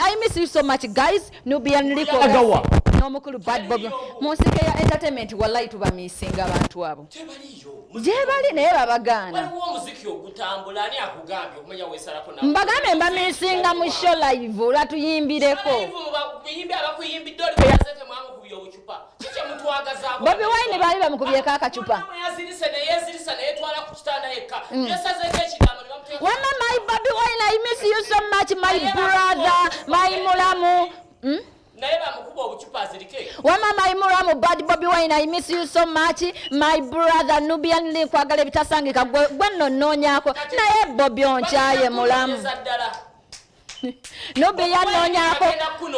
I miss you so much, guys. Nubian Liko Agawa. N'omukulu Bad Bob mu nsike ya entertainment. Wallahi tubamisinga abantu abo. Tebaliyo. Gye bali, naye babagaana. Waliwo omuziki ogutambula. Ani akugambye okumanya weesalako nawe? Mbagambe mbamisinga mu show live olwatuyimbireko. Muyimbi abakuyimbidde oli bwe yaze temwamukubye obucupa. Kiki mutwagazaako? Bobi Wine baali bamukubyeko akacupa. Yazirise neyeezirisa neyetwala ku kitanda yekka, yesazeeko ekigambo ne bamuteeka. Wama my Bobi Wine, I miss you so much, my brother, my mulamu. Naye bamukuba obucupa azirike. Wama my mulamu Bad Bobi Wine, I miss you so much, my brother Nubian Lee, nkwagala ebitasangika. Gwe nno nnoonyaako, naye Bobi onkyaye mulamu. Kunoonyeza ddala. Nubi yannoonyaako,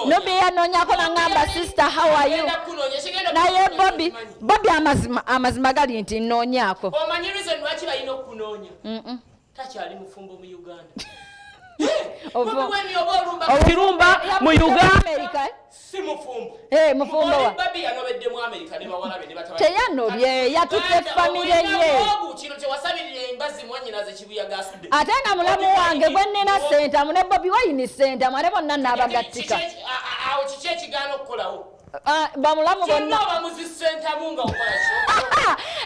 Nubi yannoonyaako naŋŋamba, "Sister, how are you?" Genda kunoonya, kigenda Naye kunoonya. Bobi, Okimanyi. Bobi, amazima gali nti nnoonyaako. Omanyi reason lwaki balina okukunoonya? Takyali mufumbo mu Uganda. Bobi Wine oba olumba Kirumba mu Uganda. America, eh? Si mufumbo. Eh, mufumbo wa Oli Babi yanobedde mu America ne bawala be ne batabani. Teyanobye, yatutte famire ye. Ogu kino kyewasabirira embazzi mwannyinaze Kibuyaga asudde. Ate nga mulamu wange gwe nnina Sentamu ne Bobi Wine Sentamu, ate bonna n'abagattika. Awo kiki ekigaana okukolawo? Ah, bamulamu Kyonna bonna. oba muzisentamu nga okola ki?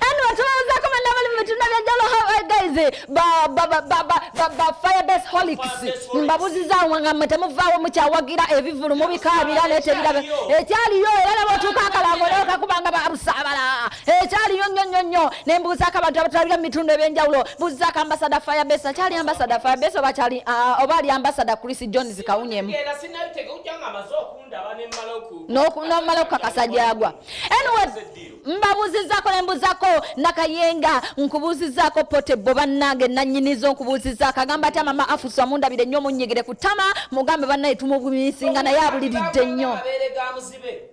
Anyway, tubabuzaako bonna bali mu bitundu byanjawulo. How are guys? Ba Firebase Holics. Firebase Holics. Mbabuzizaawo nga mmwe temuvaawo, mukyawagira ebivulu, mubikaabira naye tebirabe. Ekyaliyo era nabwotuuka akalango naye kakubanga babusaabala. Ekyaliyo nnyo nnyo nnyo. Nembuuzaako abantu abatulabira mu bitundu ebyenjawulo. Buuzaako Ambassador Firebase, akyali Ambassador Firebase oba akyali, ah, oba ali Ambassador Chris Jones Kawunyemu? Genda sinabitege ujja nga amaze okundaba ne mmala oku N'omala okukakasa gyagwa. Anyway, mbabuuzizaako nembuuzaako Nakayenga, nkubuuzizaako Potebo bannange nannyinizo, nkubuuzizaako agamba ati mama Afusa mundabire nnyo, munnyigire ku ttama, mugambe bannaye tumubumisinga naye abuliridde nnyo. Amabeere ga muzibe.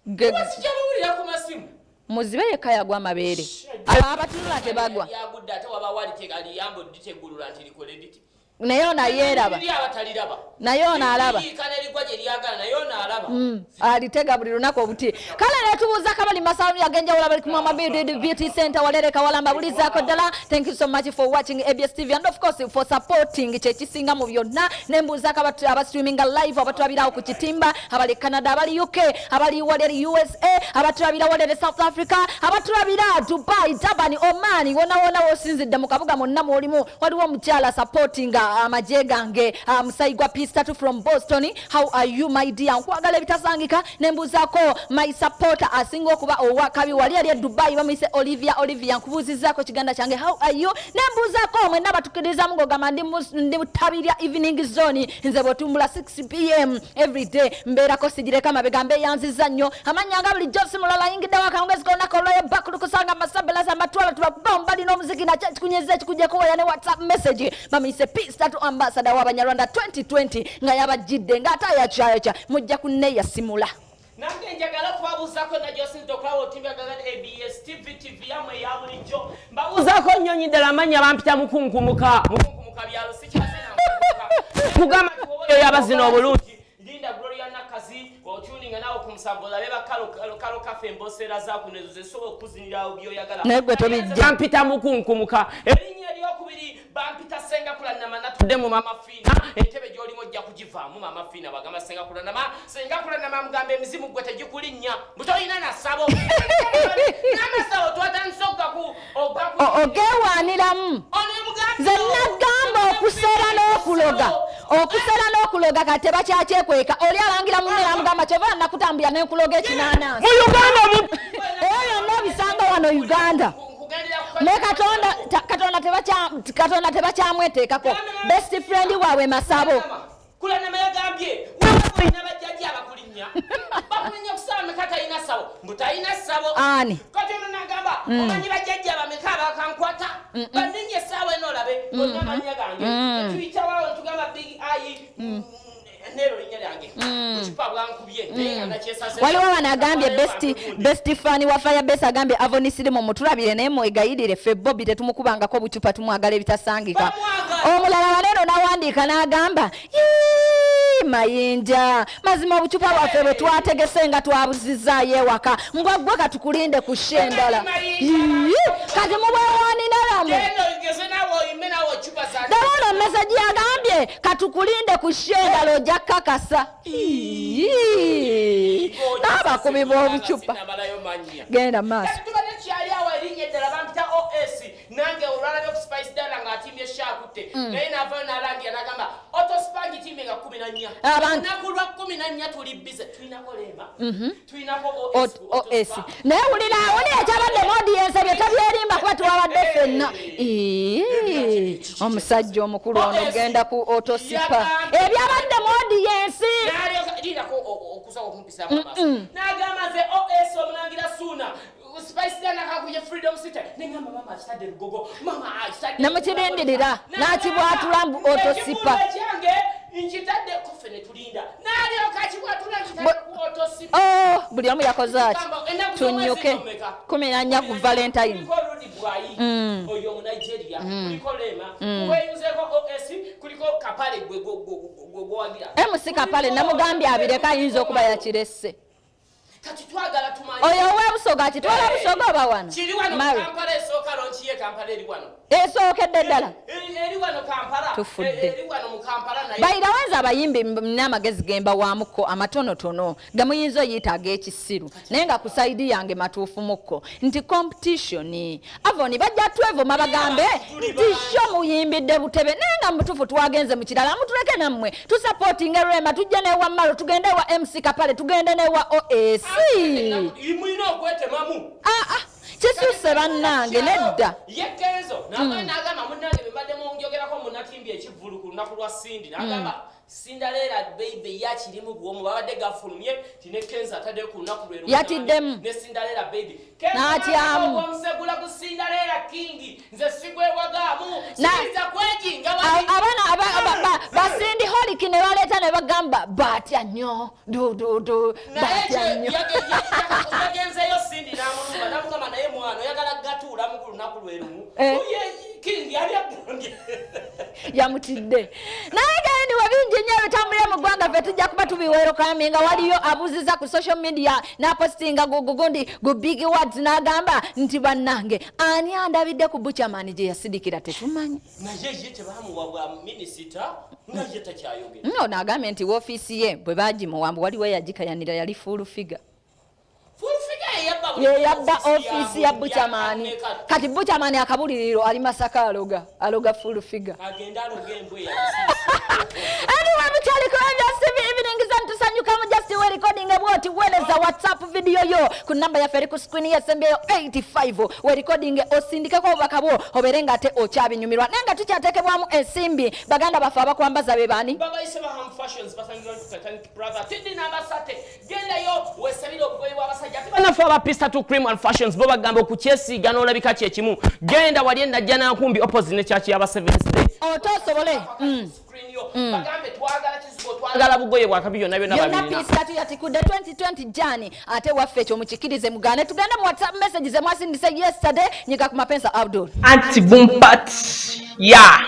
Sijabawulira ku masimu. Muzibe yekka yagwa amabeere, abo abatunula tebagwa. Yagudde ate wabawo aliyamba oditegulula nti likole liti. Naye ono ayeeraba. Liri abataliraba. Naye ono alaba. Liyiika nerigwa gye lyagala, naye ono alaba. Alitega buli lunaku obuti. Kale netubuuza kabali masaloni agenjawulo abali kumama Beauty Center walereka walamba bulizaako ddala. Thank you so much for watching ABS TV and of course for supporting, kyekisinga mu byonna. Nembuuzaako abastreaminga live, abatulabirawo ku kitimba, abali Canada, abali UK, abali walere USA, abatulabira walere South Africa, abatulabira Dubai, Durban, Oman, wona wona wosinzidde mu kabuga mwonna mwolimu. Waliwo omukyala supportinga amagye gange, musayi gwa Pistatu from Boston. How are you, my dear? Nkwagala ebitasangika. Nembuuzaako my supporter asinga okuba owakabi wali ali e Dubai, bamuyise Olivia. Olivia, nkubuuzizaako kiganda kyange, how are you? Nembuuzaako mwenna batukirizamu ng'ogamba ndi mutabirya evening zone. Nze bwetumbula 6 p.m. every day mbeerako sigireka amabega. Mbeeyanziza nnyo. Amannya nga bulijjo si mulala, ayingiddewo akawungezi k'olunaku olwayo bakulukusanga amasabelasa amatwala tubakuba balina omuziki nakyo ekikunyeza ekikujjako waya ne WhatsApp message. Bamuyise Pistatu Ambassador w'Abanyarwanda 2020 nga yabajjidde ng'ate ayakyayakya mujja kunneeyasimula. Nange njagala okubabuuzaako nagyosinza okulaba otimbagala ABS TV, TV yammwe eya bulijjo. Mbabuuzaako nnyonyi ddala. Amannya bampita Mukunkumuka, Mukunkumuka byalo sikyazina. Kugamba nti oba oyo yabazina obulungi. Linda Gloria Nakazi otuninga naawe ku 7 olabe bakalo kafe emboseera zakuno ezo zesobola okuzinirawo byoyagala. Naye gwe tobijja. Bampita Mukunkumuka. Erinnya eryokubiri bampita Senga Kulanama. Natudde mu Mama Fiina, entebe gy'olimu ojja kugivaamu. Mama Fiina bagamba Senga Kulanama, Senga Kulanama mugamba emizimu gwe tegikulinnya butolina nasabo n'amasabo twatandise ogaku. Ogewaaniramu. Nze nagamba okusera n'okuloga, okusera n'okuloga kati tebakyakyekweka. Oli alangira munne namugamba kyova nakutambulira nenkuloga ekinaanansi. Mu Uganda mu Ebyo byonna obisanga wano Uganda ne Katonda Katonda tebakyamweteekako. Best friend waabwe masabo. Kulanama yagambye olina bajjajja abakulinnya, bakulinnya kusaba meka? Talina ssabo, mbu talina ssabo. Ani? Kati ono nagamba omanyi bajjajja bameka abakankwata baninnya essaawa eno olabe olina amannya gange tuyitawawo ntugamba Big Eye neero linnya lyange bukipa bwankubye naye nga nakyesaze. Waliwo wano agambye best fan wa Firebase, agambye avonisirimu mutulabire naye mwegayirire ffe Bobi tetumukubangako bucupa, tumwagala ebitasangika. Bamwagala. Omulala waneeno nawandiika n'agamba, "Yii, Mayinja, mazima obucupa bwaffe bwe twategese nga twabuzizaayo ewaka ngwa gwe katukulinde ku show endala." Mayinja. Yii, kati mubwewaanira lamu. Genda ogeze naawe oyime naawe ocupa. Ddala ono message yagambye katukulinde ku show endala ojja kakasa. N'abakubi b'obucupa. Sinamalayo mannya. Genda maaso. Tubadde kyali awo, erinnya eddala bampita OS. Nange olwalabye ku Spice Diana ng'atimbye shaakutte, naye n'avayo n'alangira n'agamba Autospa ngitimbye nga 14. Abantu. Olunaku lwa 14 tuli busy, tulinako Rema, tulinako OS ku OS. Autospa. Naye wulira, wulira ekyabadde mu audience, ebyo tobyerimba kuba tuwabadde ffenna. Ii, omusajja omukulu ono OS. genda ku Autospa. Yagambye. Ebyabadde mu audience. N'alyoka lirako okusaba okumpisaamu amaaso, n'agamba nze OS omulangira Suuna Spice Diana kakubye Freedom City, neŋŋamba mama akitadde Lugogo, mama akitadde. Nemukirindirira, n'akibwatula mbu Autospa. Ekivvulu ekyange nkitadde kuffe ne tulinda, n'alyoka akibwatula, nkitadde ku Autospa. Oh, buli omu yakoze ati Ennaku z'omwezi tunyuke. mmeka? 14 ku Valentine. Kuliko Rudi Bwayi oyo Omunigeria, kuliko Rema, weyunzeeko OS, kuliko Kapale gwe gwe gwawagira. MC Kapale namugambye abireka, ayinza okuba yakiresse. Kati twagala tumanye. Oyo owebusoga akitwala Busoga oba wano? Kiri wano. Maro. Kampala esooka, launch ye Kampala eri wano. Esookedde ddala. Eri wano Kampala. Tufudde. Eri wano mu Kampala, naye Bayirawenza abayimbi n'amagezi gemba wamuko amatonotono gamuyinza oyita ag'ekisiru, naye nga ku side yange matuufu mukko nti competition avoni bajja twevuma bagambe nti show muyimbidde Butebe, naye nga mutuufu twagenze mu kirala. Mutuleke nammwe tusupportinga Rema, tujje newa Maro, tugende wa MC Kapale, tugende newa OS. Mulina okwetemamu. Ah, ah, kisusse bannange, nedda. Ye Kenzo nagamba, nagamba munnange bembadde munjogerako munatimbye ekivvulu ku lunaku lwa Sindi, nagamba Cinderella Baby yakirimu bwomu babadde gafulumye ti ne Kenzo ataddeyo ku lunaku lwe lumu. Yatiddemu. Ne Cinderella Baby. N'atyamu. Omusegula ku Cinderella King nze sigwewagaamu. Siyinza kwejinga. Abaana basindi holiki ne baleeta ne bagamba batya nnyo dududu. Naye Batya nnyo. Yagenzeyo Sindi n'amulumba namugamba, naye mwana oyagala gatuulamu ku lunaku lwe lumu? Eh. Ye King yali agambye. Yamutidde. Naye gendi we bingi nnyo ebitambulira mu ggwanga, ffe tujja kuba tubiweerokami nga waliyo abuuziza ku social media n'apostinga gugundi gu big words n'agamba nti bannange ani andabidde ku Buchaman gye yasidikira tetumanyi. Naye ye tebamuwa bwa minisita nga ye takyayogera. Nno naagambye nti woofiisi ye bwe bagimuwamba waliwo eyagikayanira yali Full Figure. Full Figure yeyabba buli. Ye yabba ofiisi. Ofiisi ya Buchaman. Kati Buchaman akabuliriro ali Masaka, aloga aloga Full Figure. Agenda aloga embwa eyabisiisi. Anyway, mukyali ku ABS TV Evening Zone, tusanyukamu. Just we recording bwoti, weereza WhatsApp video yo ku namba yaffe eri ku screen yesembyeyo 85, we recording osindikeko obubaka bwo obeere nga ate okyabinyumirwa, naye nga tukyateekebwamu ensimbi. Baganda baffe abakwambaza be baani? Babayise ba Ham Fashions, basangibwa ku Titanic Brother tidi namba sate. Gendayo wesabire obugoye bw'abasajja. Ate bannaffe aba Pista to Cream and Fashions bo bagamba okukyesiiga n'olabika kyekimu. Genda wali enajja nankumbi opposite ne church y'aba Seventh Day. Ote osobole Screen yo bagambe twagala kizigo, twagala bugoye bwakabi, byonna byonna Byonna. Babirina. Piisatu yatikudde 2020 jani ate waffe ekyo mukikirize mugaane. Tugende mu WhatsApp message ze mwasindise yesterday. Nyiga ku mapensa, Abdul. Anti Bumpat ya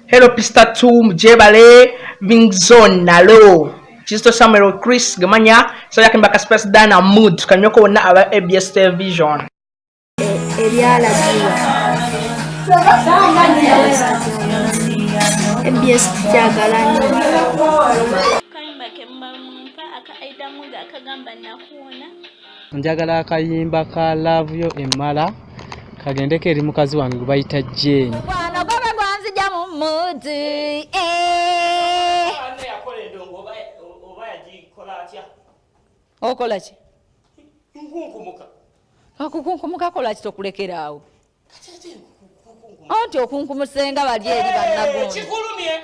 hello Pista 2 mujebale Vingzone nalo Kisto Samuel Chris Gamanya sayakimba Space Dana Mood kanyweko wonna aba ABS Television. Ebyalagirwa ABS tukyagala nnyo. Kayimba ke muba mumpa aka Aidamuga akagamba nakuwona. Njagala akayimba ka Love Yo Emmala kagendeko eri mukazi wange gwe bayita Jane. Gwano gobe gwanzija mu muti eh. Anna yakola endongo oba yagikola atya? Okola ki? Nkunkumuka. Okukunkumuka kola ki? Tokulekeraawo. Kati ate nkunkumuka. Anti okunkumusenga bali eri bannagundi. Kikulumye,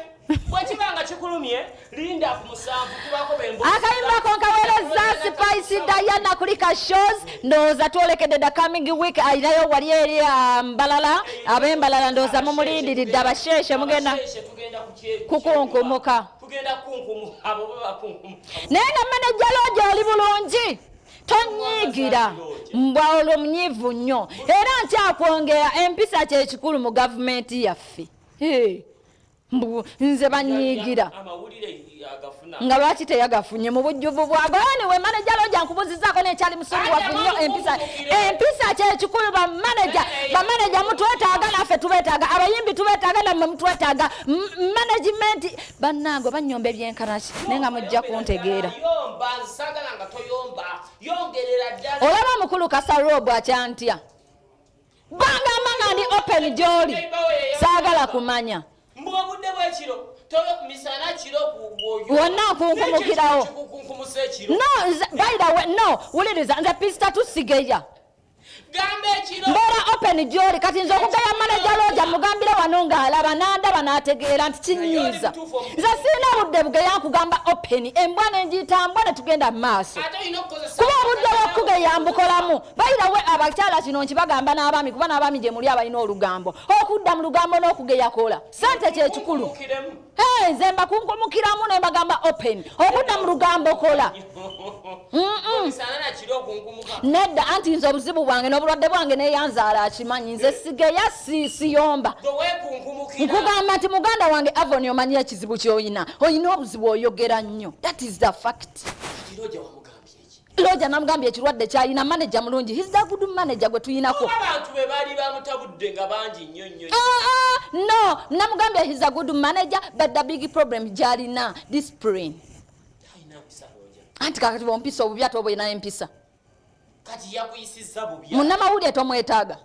bwe kiba nga kikulumye linda ku 7 kubako bembu. Akayimba ko nkaweereza Spice Diana kulika shows. Ndowooza twolekedde the coming week, ayinayo wali eri Mbalala, ab'Embalala ndowooza mumulindiridde. Abasheeshe mugenda Abasheeshe tugenda kukunkumuka. Tugenda kunkumuka, abo bo bakunkumuka. Naye nga maneja loogi oli bulungi, tonyiigira mbwa olwo munyiivu nnyo, era nkyakwongera empisa kyekikulu mu gavumenti yaffe. Hey. Mbu nze banyiigira nga lwaki teyagafunye mu bujjuvu bwago. Anyway, manager Roger nkubuzizaako nekyali musunguwavu nnyo. Empisa, empisa kyekikulu. Bamaneja, bamaneja mutwetaaga, naffe tubeetaaga. Abayimbi tubeetaaga, nammwe mutwetaaga. Management bannange banyomba ebyenkanaki, naye nga mujja kuntegeera. Olaba mukulu Kasarobu akyantya, bangamba nga ndi open gyoli, saagala kumanya. Mbu obudde bwekiro, misana, kiro. Wonna nkunkumukirawo. Kikukunkumusa ekiro. No, by the way, no, wuliriza, nze pisita tusigeya. Gamba ekiro. Mbeera open gyoli. Kati nze okugaya manager Roger, mugambire wano ng'alaba n'andaba n'ategeera nti kinyiiza. Nze sirina budde bugeya, nkugamba open, embwa nenjiyita mbwa ne tugenda mu maaso. Ate olina okukozesa Kuba obudde bw'okugeya mbukolamu. Bayirawe abakyala, kino nkibagamba n'abaami, kuba n'abaami gye muli abalina olugambo, okudda mu lugambo n'okugeya kola sente kyekikulu. Kunkumukiremu. Hey, nze mbakunkumukiramu ne mbagamba open, okudda mu lugambo kola. Misana nakiro okunkumuka. Nedda, anti nze obuzibu bwange n'obulwadde bwange neyanzaala akimanyi, nze sigeya, siyomba. Gwe weekunkumukira. Nkugamba nti muganda wange Avon, omanyi ekizibu ky'olina, olina obuzibu, oyogera nnyo, that is the fact. Kati Roger wamugambye eki? Roger namugambye ekirwadde kyalina. Manager mulungi, he's the good manager gwe tuyinako. Oba abantu be baali bamutabudde nga bangi nnyo nnyo. Ah, ah, no, namugambye he's a good manager, but the big problem gyalina, discipline. Alina mpisa Roger? Anti kakati bwompisa obubi, ate oba olinayo empisa. Kati yakuyisizza bubi. Munnamawulire tomwetaaga.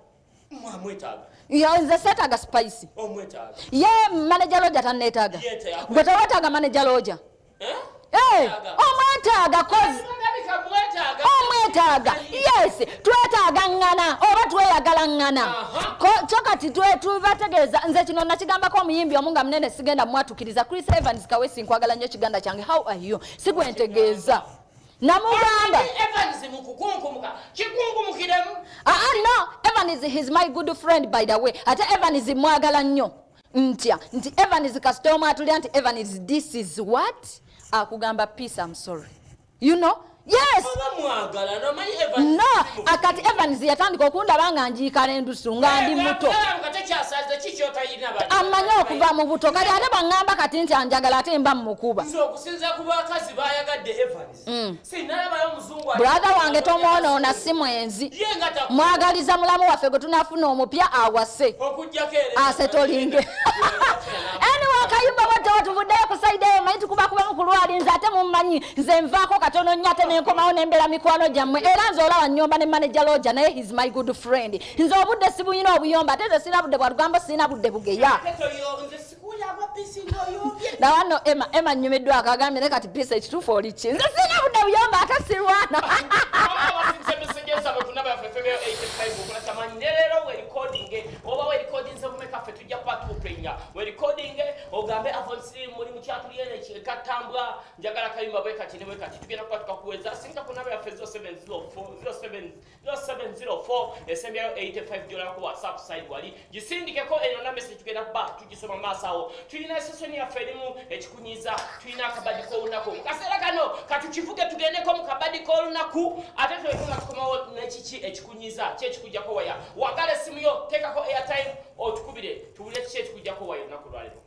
Mwamwetaaga. Ya, nze seetaaga spice. Omwetaaga. Ye manager Roger tanneetaaga. Yeetaaga. Gwe tewetaaga manager Roger? Eh? Eh, omwetaaga 'cause Ndabika mwetaaga. Omwetaaga, yes. Twetaaga ŋŋana oba tweyagala ŋŋana. Kyo kati tubategeeza. Nze kino nakigambako omuyimbi omu nga munene, sigenda mwatukiriza, Chris Evans Kawesi, nkwagala nnyo kiganda kyange, how are you? Sigwentegeeza, namugamba. Evans mukukunkumuka kikunkumukiremu. Ah, ah, no, Evans, he's my good friend, by the way. Ate Evans mwagala nnyo. Ntya nti Evans kasita omwatulira nti Evans, this is what akugamba, peace, I'm sorry, you know, yes. Oba mwagala nomanyi Evans. No, akati Evans yatandika okundaba nga njiikala endusu nga ndi muto. Nga tekyasaze kikyotayina. Amanyi okuva mu buto. Kati ate bwaŋŋamba kati nti anjagala, ate mba mmukuba. Nze okusinza ku bakazi bayagadde Evans, sinalabayo omuzungu Brother wange tomwonoona, si mwenzi. Ye nga Mwagaliza mulamu waffe gwe tunafuna omupya awase. Okuggyako era Asetolinge. Anyway, akayimba bwatyo tuvuddeyo ku side eyo. Manyi tukubakubamu ku lwali, nze ate mummanyi, nze nvaako katono nnyo ate nenkomawo nembeera mikwano gyammwe. Era nze olaba nnyomba ne manager Roger, naye he's my good friend. Nze obudde sibuyina obuyomba, ate nze sirina budde bwa lugambo, sirina budde bugeya. Ate toyo, nze sikulyako pisi ng'oyombye. Nawano Emma, Emma nnyumiddwa akagambye, naye kati pisi ekituufu oli ki? Nze sirina budde buyomba, ate sirwana. Abasinze message zaabwe ku namba yaffe FML 85 okola kyamanyi. Ne leero werecordinge, oba werecordinze kumeka, ffe tujja kuba tupenya. Werecordinge ogambe Avonsi muli mukyatulyene katambwa, njagala kayimba bwe kati ne bwe kati, tugenda kuba tukakuweza. Singa ku namba yaffe 0704 07 0704 esembyayo 85 dola ku WhatsApp side wali gisindikeko eno na message, tugenda kuba tugisoma maaso awo. Tulina session yaffe erimu ekikunyiza, tulina akabadi k'olunaku. Mu kaseera kano katukivuge, tugendeko mu kabadi k'olunaku, ate tuleke nga tukomawo nekiki ekikunyiza, ki ekikujjako waya. Wagala essimu yo, teekako airtime otukubire tuwulire kiki ekikujjako waya olunaku lwaleero.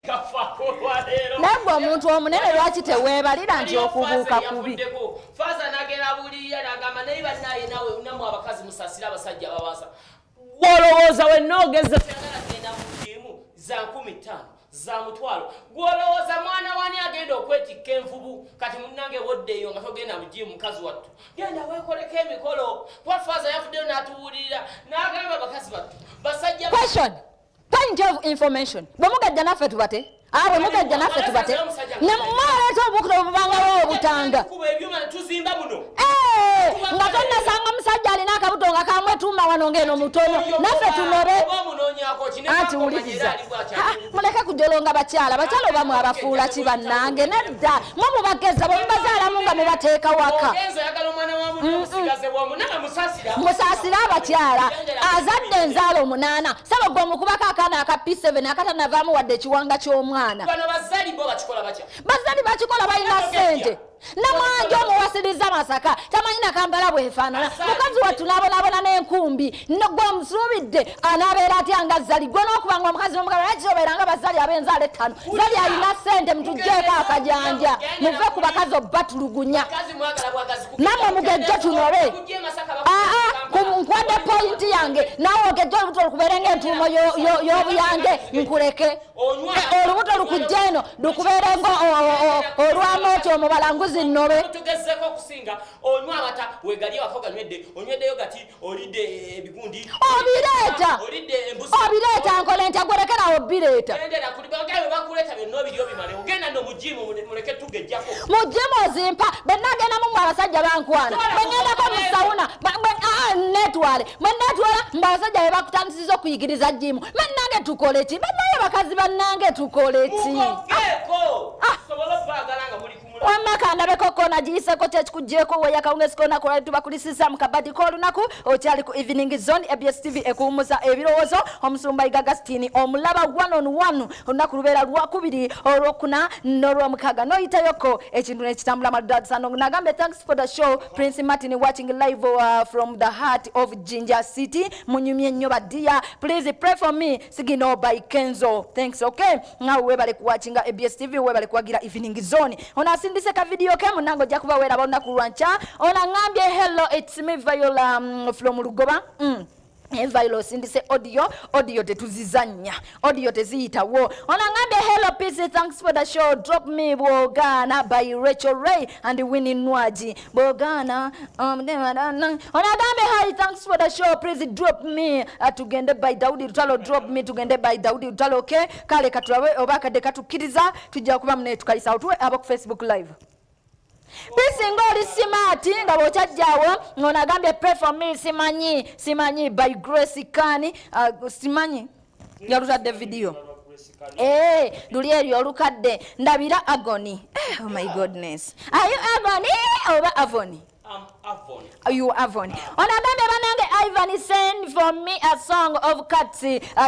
Kafaako olwaleero. Naye gwe omuntu omunene lwaki teweebalira nti okubuuka kubi? Yafuddeko faaza n'agenda abuulirira n'agamba, naye bannaye naawe nammwe abakazi musasire abasajja ababaasa. Gwolowooza wenna ogeze oyagala genda mu gym za 5000, za mutwalo, gwolowooza mwana wani agenda okwetikka envubu? Kati munnange woddeeyo nga togenda mu gym, mukazi wattu, genda weekoleko emikolo, kuba faaza yavuddeyo n'atubuulirira n'agamba abakazi battu basajja. Question, point of information, bwe mugajja naffe tubate. Ah, bwe mugajja naffe tubate, nemwaleeta obukuta obubangawo obutanga. Kuba ebyuma ne tuzimba muno. Eh, nga tonnasanga musajja alina akabuto nga kamwetuuma wano ng'eno mutono, naffe tunobe. Oba omunoonyaako ki? Anti wuliriza. Ah, muleke kujolonga bakyala. Bakyala oba mwabafuula ki bannange? Nedda, mwe mubageza bwe mubazaalamu nga mubateeka waka. Ogenza oyagala omwana wa munno musigaze bwomu, nawe musasira. Musaasire abakyala. Azadde enzaala omunaana, saba gwe omukubako akaana aka P7 akatanavaamu wadde ekiwanga ky'omwana. Bano bazali bo bakikola batya? Bazali bakikola, balina ssente. Namwanja omuwasizza. Tasiriza Masaka, tamanyi na Kampala bwefaanana. Mukazi wattu n'abonaabona n'enkumbi. Gwe omusuubidde anaabeera atya nga Zali? Gwe n'okuba nga omukazi n'omugamba, lwaki obeera nga bazali ab'enzaala ettano? Zali alina ssente, mutuggyeko akajanja, muve ku bakazi obatulugunya. Nammwe mugejje tunobe. Aa, nkwadde pointi yange, naawe ogejje olubuto lukubeere ng'entuumo y'obuyange, nkuleke. Olubuto lukujja eno lukubeere nga olw'amooti omubalanguzi nnobe. Tugezeko okusinga onywa amata wegali wako ganywedde, onyweddeyo gati, olidde ebigundi. Obireeta. Olidde embuzi. Obireeta, nkole ntya? Gwerekerawo bireeta. Gendera kuli bagabe bakuleeta byonna obiryo bimale, ogenda no mu gym, muleke tugejjako. Mu gym ozimpa bwe nagendamu mu abasajja bankwana, bwe ŋŋendako mu sauna netwale, bwe netwala mbu abasajja be bakutandisiza okuyigiriza gym. Bannange, tukole ki? Bannaye bakazi bannange, tukole ki? Mukogeeko sobola obaagala nga muli ku mulamu. Wamma kandabeko kona giyiseko kyekikugyeko weya kawungezi kona kolali tubakulisiza mu kabadi k'olunaku. Okyali ku Evening Zone, ABS TV ekuwummuza ebirowoozo. Omusumba Iga Gastini omulaba one on one. Olunaku lubeera lwakubiri, olwokuna n'olwomukaaga, n'oyitayoko ekintu nekitambula maludadisano. Nagambye thanks for the show, Prince Martin watching live from the heart of Ginger City. Munyumye nnyo badiya. Please pray for me, Sigino by Kenzo, thanks. Okay, ngawe webale kuwatchinga ABS TV, webale kuwagira Evening Zone. Ono asindise ka video ke, munange ojja kuba weeraba olunaku lwankya. Ono aŋŋambye hello, it's me Viola from Lugoba. Viola osindise audio, audio tetuzizannya, audio teziyitawo. Ono aŋŋambye hello PC, thanks for the show, drop me Bwogaana by Rachel Ray and Winnie Nwagi. Bwogaana. Ono agambye hi, thanks for the show, please drop me Tugende by Daudi Lutalo. Drop me Tugende by Daudi Lutalo. Okay, kale katulabe oba akadde katukkiriza, tujja kuba mune tukayisawo. Tuwe abo ku Facebook Live. Peace, ng'oli smart nga bw'okyajjaawo. Ng'ono agambye pray for me, simanyi, simanyi by Grace Kani. Simanyi yalutadde video. Luli eryo olukadde ndabira agoni. Oh my goodness, are you agoni oba avoni? I'm Avon. You Avon. Ono agambye banange Ivan, send for me a song of Cats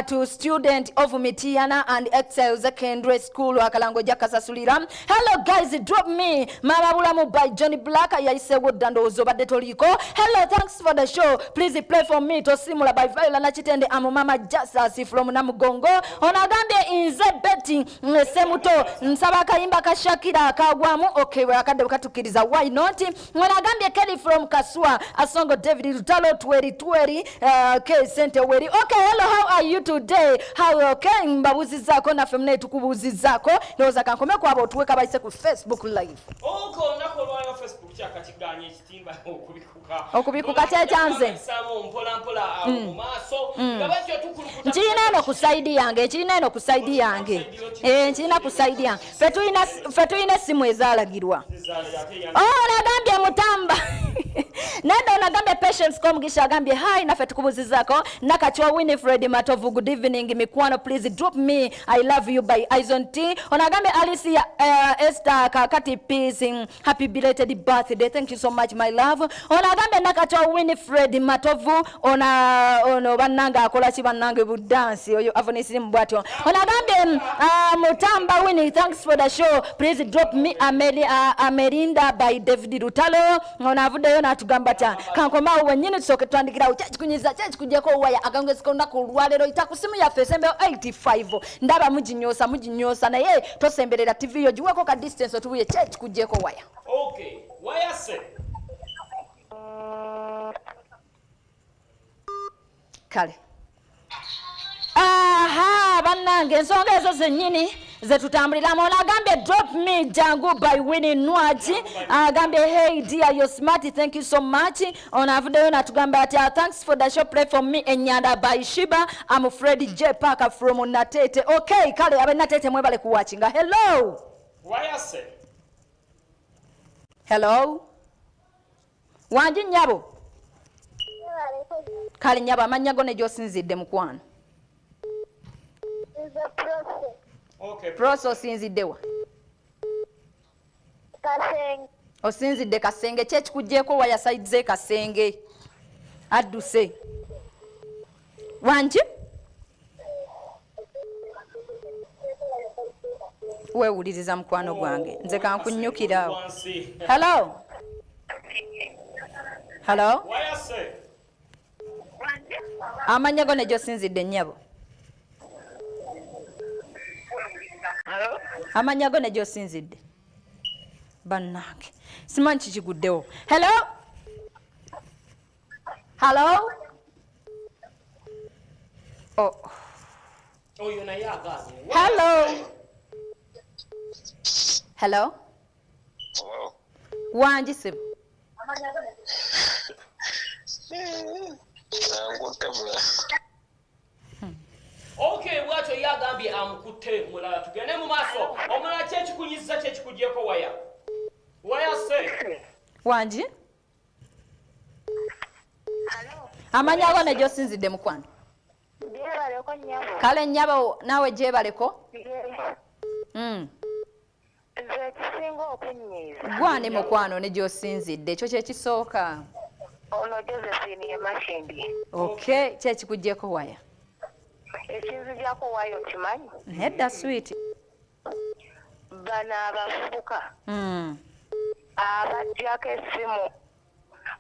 to student of Mitiana and Excel Secondary School. Akalango jakasasulira. Hello guys, drop me Mama Bulamu by Johnny Black. Yayisewo dda, ndowooza obadde toliiko. Hello, thanks for the show. Please play for me Tosimula by Viola Nakitende. Amu Mama Jasas from Namugongo. Ono agambye nze Betty Semuto, nsaba akayimba ka Shakira kagwamu. Okay, akadde bwekatukkiriza, why not? Ono agambye Kelly from Kaswa, Asongo David Lutalo tweri tweri K sente weri. Okay, hello, how are you today? How okay, mbabuzizaako naffe mune tukubuuzizaako. Ndowooza kankome kwabo otuweka bayise ku Facebook Live. Oko olunaku olwaleero Facebook kyakakiganya ekitimba okubikuka. Okubikuka kyekyanze. Saamu mpola mpola awo mu maaso nga batyo tukulukuta. Nkirina eno ku side yange, ekirina eno ku side yange. Nkirina ku side yange. Ffe tulina essimu ezaalagirwa. Oh, nagambye Mutamba nedda. Onagambye Patience Komugisha, agambye hi, naffe tukubuzizaako. Nakachwa Winifred Matovu, good evening mikwano, please drop me I Love You by Ison T. Onagambye Alicia Esther kakati peace, happy belated birthday, thank you so much my love. Onagambye Nakachwa Winifred Matovu, ona ono bannange akola ki bannange budansi oyo avunisimu bwatyo. Onagambye Mutamba Winnie, thanks for the show, please drop me Amerinda by David Lutalo. Ono avuddeyo n'atugamba tya kankomaawo wennyini tusooke tutandikirawo kyekikunyiza kyekikugyeko waya akawungezi k'olunaku olwaleero. Yita ku simu yaffe esembeyo 85, ndaba muginyoosa muginyoosa, naye tosemberera TV yo, giweeko ka distance otubuye kyekikugyeko waya. Okay, wayase. Kale aha bannange, ensonga ezo zennyini zetutambuliramu. Ono agambye drop me Jangu by Winnie Nwagi. Agambye hey dear, you're smart, thank you so much. Ono avuddeyo natugamba ati thanks for the show, play for me Enyanda by Shiba. I'm Fred J Parker from Natete. Okay, kale abe Natete mwebale kuwatchinga. Hello. Wayase. Hello, wangi nnyabo? Kale nnyabo, amannya go ne gy'osinzidde mukwano? Nze Prose. Okay. Prose, osinzidde wa? Kasenge. Osinzidde Kasenge. Ki ekikugyeko waya side z'e Kasenge? Adduse wangi? Weewuliriza mukwano gwange, nze kankunnyukiraawo. Wansi. Hello. Hello. Wayase. Amannya go ne gy'osinzidde, nnyabo. Amannya go ne gy'osinzidde. Bannange, simanyi kikiguddewo. Hello, hello, oh. Oyo naye agaanye. Hello, hello. Wangi, sebo? Nankutte bulala. Okay, bwatyo ye agambye amukutte mulala. Tugende mu maaso. Omulala, kyekikunyiza, kyekikugyeko waya? Wayase. Wangi, amannya go ne gy'osinzidde, mukwano. Gyebaleko, nnyabo. Kale nnyabo, naawe gyebaleko. Nze ekisinga okunnyiiza Gwane, mukwano, ne gy'osinzidde, ekyo kyekisooka. Ono Josephine ye Makindye. Okay, kyekikugyeko waya? Ekinzigyako waayo kimanyi? Nedda, sweet. Bano abavubuka abajjako essimu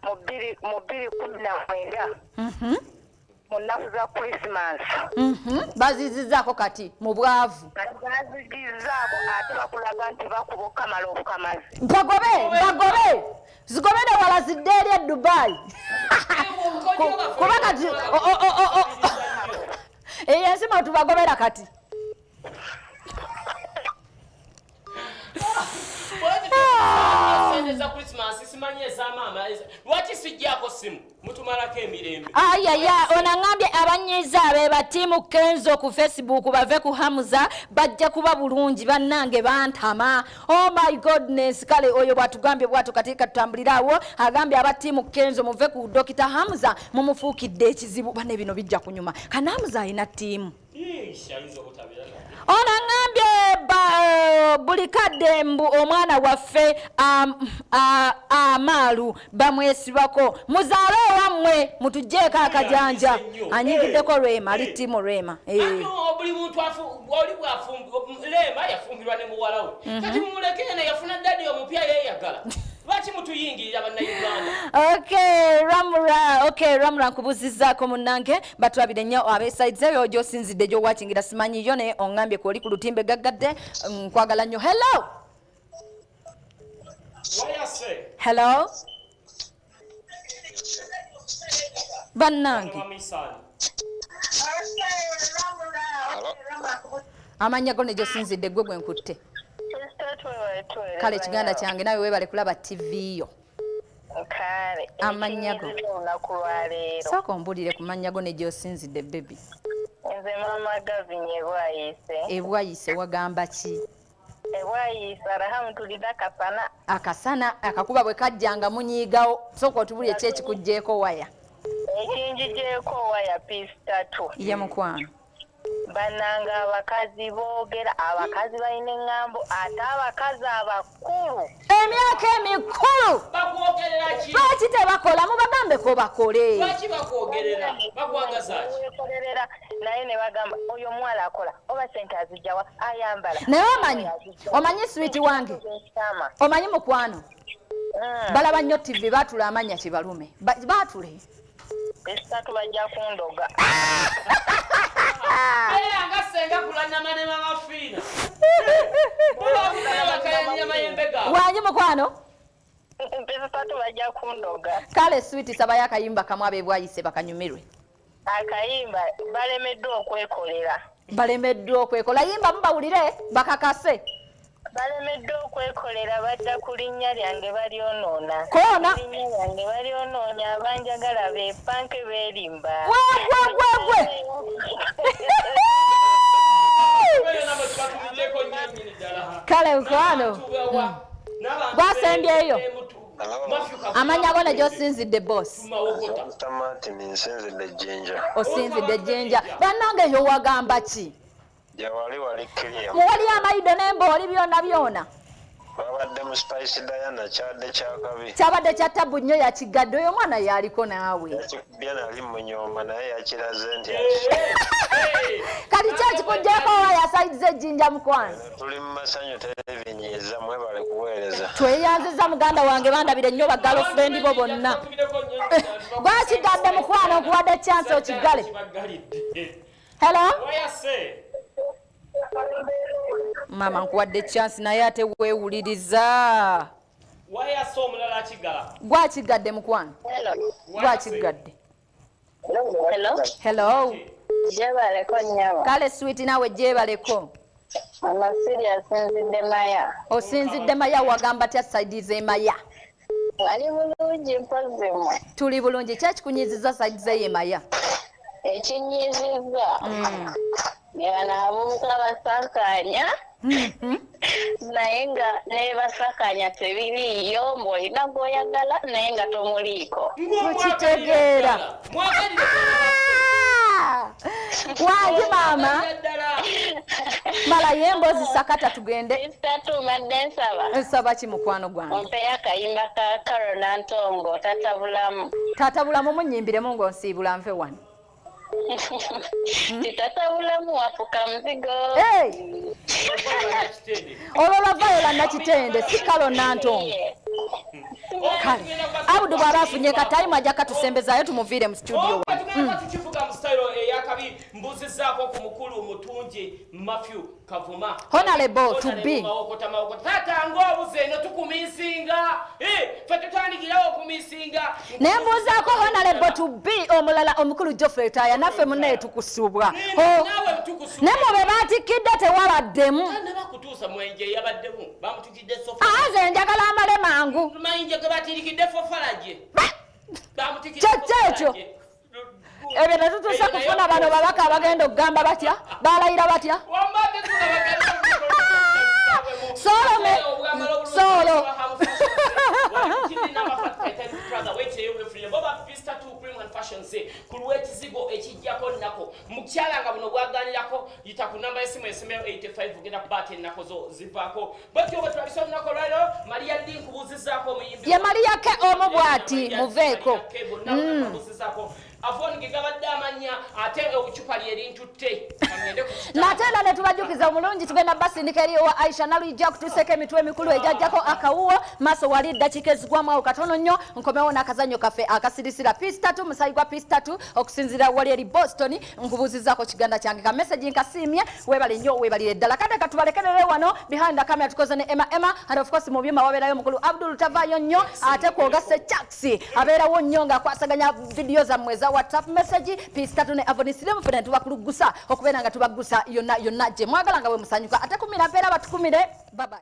mu 2019 mu nnaku za Krisimansi. Bazizizaako kati mu bwavu. Kati bazigizaako, ate bakulaga nti bakuba okukamala obukamazi. Bagobe, bagobe, zigobere wala, zidde eri e Dubai. Kuba kati eyo ensima tubagobera kati. Sente za Krisimansi, simanyi ezamaama, lwaki sijjako simu mutumalako emirembe? Ayaya, ono aŋambye abanyiiza abe batiimu Kenzo ku Facebook bave ku Hamuza, bajja kuba bulungi. Bannange bantama, oh my goodness. Kale oyo bwatugambye bwatyo, kati katutambulire awo. Agambye aba tiimu Kenzo muve ku Dokita Hamuza, mumufuukidde ekizibu. Bane, bino bijja kunyuma. Kana Hamuza alina ttiimu. Ish, ayinza obutabeera naye. Ono aŋambye buli kadde mbu omwana waffe amaalu bamwesibako, muzaale owammwe mutugjeeko akajanja. Anyigiddeko Rema, ali ttiimu Rema. Ate buli muntu oli Lema yafumbirwa ne muwala we. Kati mumuleke, eno yafuna daddy omupya yeeyagala. Lwaki mutuyingirira, Bannayuganda? Okay, Ramura, okay, Ramura, nkubuzizaako munnange. Batwabire nnyo ab'esides eyo gy'osinzidde, gy'owakingira, simanyiyo, naye oŋŋambye kwoli ku lutimbe gaggadde. Nkwagala nnyo. Hello. Wayase. Hello, bannange. Wamisaani. Amannya go ne gy'osinzidde, gwe gwe nkutte. Kale kiganda kyange, nawe weebale kulaba TV yo. Kale. Amannya go. Ekinyiziza olunaku lwaleero. Sooka ombulire ku mannya go ne gy'osinzidde, baby. Nze Mama Gavinye, Ebwayise. Ebwayise wagamba ki? Ebwayise, alhamdulillah, kasana. Akasana akakuba bwe kajjanga munyiigawo. Sooka otubulire ki ekikugjeeko waya. Ekinjigyeko waya, piisi tatu. Ye mukwano. Bannanga, abakazi boogera, abakazi balina eŋŋambo, ate abakazi abakulu. Emyaka emikulu. Bakwogerera ki? Lwaki tebakola? Mubagambeko bakole. Lwaki bakwogerera? Bakwagaza ki? Wekolerera, naye ne bagamba oyo omuwala akola, oba sente azijjawa, ayambala. Naye omanyi, sweet wange, Kyama. omanyi mukwano, balaba nnyo TV, baatula amanya kibalume. Baatule. Esatu bajja kundoga. Beera nga senga kulanama ne Mama Fiina. Bo bakayanya mayembe gaabwe. Wangi, mukwano. Esatu bajja kundoga. Kale sweet, sabayo akayimba kamu ab'ebwayise bakanyumirwe. Akayimba balemeddwa okwekolera. Balemeddwa okwekola, yimba mubawulire bakakase. Balemeddwa okwekolera, badda ku linnya lyange balyonoona. Koona. Linnya lyange balyonoonya, abanjagala beepanke beerimba. Gwegwegwegwe. Beera nabo tubatumiddeko nnyo nnyini ddala. Kale mukwano. Tubawa. N'abantu Gwasembyeyo. Matthew Kafuba. Amanya go ne gy'osinzidde, boss. Mawokota. Mr. Martin, nsinzidde Jjinja. Osinzidde Jjinja. Bannange, eyo wagamba ki? Gyewali wali kiriya. Muwali amayido n'embooli byonna byonna. Babadde mu Spice Diana, kyadde kyakabi. Kyabadde kya tabu nnyo, yakigadde oyo omwana yaliko naawe. Yakikubye nali munyooma, naye yakiraze nti Kati ki ekikugyeko waya saidiza ejjinja, mukwano? Tuli mu masanyu, terebinyiiza, mwebale kuweereza. Tweyanziza muganda wange, bandabire nnyo bagirlfriend bo bonna. Tumireko nnyo. Gwakigadde mukwano, nkuwadde chance okiggale. Hello maama, nkuwadde chance naye ate weewuliriza. Wayase omulala akigala. Gwakigadde mukwano, gwakigadde. Hello. Hello. Gyebaleko nnyabo. Kale sweet, naawe gyebaleko. Amasiri asinzidde Maya. Osinzidde Maya, wagamba tya side z'emaya? Ali bulungi, mpozi mmwe? Tuli bulungi. Kyakikunyiziza side z'eyemaya? Ekinyiizizza ne bano abavubuka basakaanya, naye nga nebasakaanya tebiriiyo, ng'olina gw'oyagala naye nga tomuliiko. Okitegeera. Wangi maama, malayo emboozi sakata tugende. Sister tumadde nsaba. Nsaba ki mukwano gwange? Ompeyo akayimba ka Carol Nantongo, Tatabulamu. Tatabulamu, munyimbiremu ng'onsiibula nve wano. Titatabulamu wafuka muzigo. Hey! Olwo lwa Viola Nakitende, si Carol Nantongo. Kale Abudu bw'aba afunye katayimu ajja katusembezaayo tumuviire mu studio. Tugenda tukivuga mu style eyakabi. Mbuzizaako ku mukulu mutungi Matthew Kavuma. Honorable to be. Mawokota, Mawokota, taata ng'obuze eno tukumisinga. Ffe tutandikirawo okumisinga. Naye mbuuzaako honorable to be omulala, omukulu Geoffrey Taya, naffe munnaye tukusubwa. Naawe tukusubwa. Ne mu be baatikkidde tewabaddemu. Nabakutuusa mwenje yabaddemu, bamutukidde sofa. Aze njagala amale mangu. Mayinja ge batiirikidde fofalagye. Bamutikidde. Kyekyo ekyo. Ebyo tetutuuse kufuna bano babaka abagenda okugamba batya, balayira batya. Solo solo. Ku lw'ekizigo ekijjako nnako mukyala nga buno bwaganirako, yita ku namba y'essimu esemero 85, ogenda kuba ate ennaku zo zivaako bwetyo bwe tulabisa olunaku olwaliro. Maria D, nkubuuzizaako omuyimbi. Ye Maria Ke omu bw'ati, muveeko. Muveeko. Avon ge gabadde amanya, ate obucupa lyerintutte. Kangende ku kitabo. Nate era ne tubajjukiza omulungi tugenda basindika eri owa Aisha Naluijja kutuuseko emitwe emikulu egyajjako akawuwo maaso wali eddakiika ezigwamu awo katono nnyo. Nkomewo n'akazannyo kaffe akasirisira P3, musayi gwa P3 okusinziira wali eri Boston. Nkubuuzizaako kiganda kyange ka message, nkasiimye, weebale nnyo, weebalire ddala. Kale katubalekerere wano. Behind the camera tukoze ne Emma Emma, and of course mu byuma wabeerayo mukulu Abdul tavaayo nnyo, ate kwogase Chaksi abeerawo nnyo ng'akwasaganya vidiyo zammwe eza WhatsApp message. P3 ne Avonisiremu fena tubakulugusa okubeera nga tubagusa yonna yonna gye mwagala nga bwe musanyuka, ate kumira mpeera batukumire. Bye bye.